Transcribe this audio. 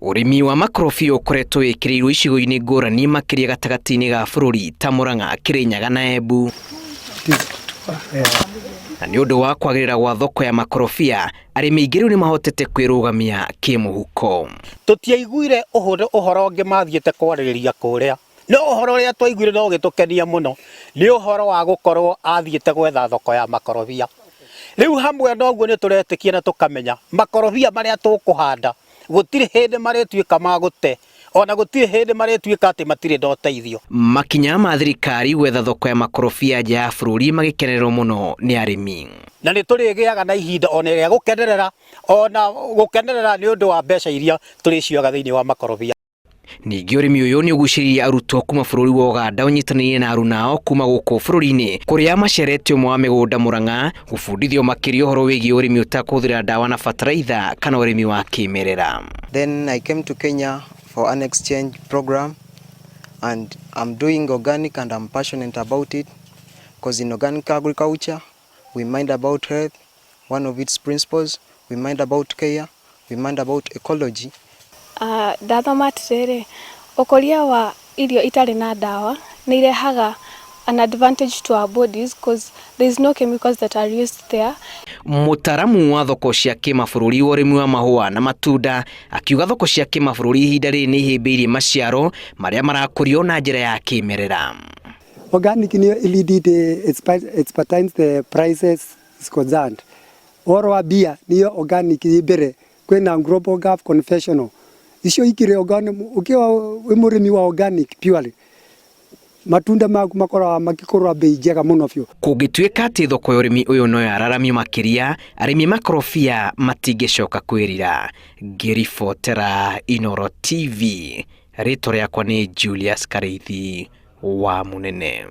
Ũrĩmi wa makorobia ũkoretwo wĩkĩrĩirwo icigo-inĩ ngũrani makĩria gatagatĩ-inĩ ga bũrũri ta Murang'a, Kĩrĩnyaga na Embu. Na nĩ ũndũ wa kwagĩrĩra gwa thoko ya makorobia, arĩmi aingĩ rĩu nĩ mahotete kwĩrũgamia kĩmũhuko. Tũtiaiguire ũhoro ũngĩ mathiĩte kwarĩrĩria kũrĩa, no ũhoro ũrĩa twaiguire na ũgĩtũkenia mũno nĩ ũhoro wa gũkorwo athiĩte gwetha thoko ya makorobia. Rĩu hamwe na ũguo nĩ tũretĩkia na tũkamenya makorobia marĩa tũkũhanda gũtirĩ hĩndĩ marĩtuĩka ma gũte, ona gũtirĩ hĩndĩ marĩtuĩka atĩ matirĩ na ũteithio. Makinya ma thirikari gwetha thoko ya makorobia nja ya bũrũri magĩkenererwo mũno nĩ arĩmi. Na nĩ tũrĩgĩaga na ihinda ona rĩa gũkenerera, ona gũkenerera nĩ ũndũ wa mbeca iria tũrĩcioyaga thĩinĩ wa makorobia. Ningĩ ũrĩmi ũyũ nĩ ũgucĩrĩirie arutwo kuma bũrũri wa Ũganda ũnyitanĩire na aruna ao kuma gũkũ bũrũri-inĩ kũrĩa macerete ũmwe wa mĩgũnda Murang'a gũbundithio makĩria ũhoro wĩgiĩ ũrĩmi ũtakũhũthĩra ndawa na bataraitha kana ũrĩmi wa kĩmerera. Then I came to Kenya for an exchange program and I'm doing organic and I'm passionate about it because in organic agriculture we mind about health, one of its principles, we mind about care, we mind about ecology. Ndathoma atĩrĩrĩ, ũkũria wa irio itarĩ na ndawa nĩ irehaga an advantage to our bodies because there is no chemicals that are used there. Mũtaaramu wa thoko cia kĩmabũrũri wa ũrĩmi wa mahũa na matunda akiuga thoko cia kĩmabũrũri ihinda rĩrĩ nĩ ihĩmbĩirie maciaro marĩa marakũrio na njĩra ya kĩmerera. Organic nĩyo ĩleadĩte expertise the prices is concerned. Ũhoro wa mbia nĩyo organic ĩ mbere, kwĩna Global Gulf Conventional. Icio ikĩrĩ organic, ũkĩwa wĩ mũrĩmi wa organic purely, matunda maku makoragwo makĩkorwo bei njega mũno biũ. Kũngĩtuĩka atĩ thoko ya ũrĩmi ũyũ no yararamio makĩria, arĩmi a makorobia matingĩcoka kwĩrira. Ngĩribotera Inooro TV, rĩtwa rĩakwa nĩ Julius Karĩithi wa Mũnene.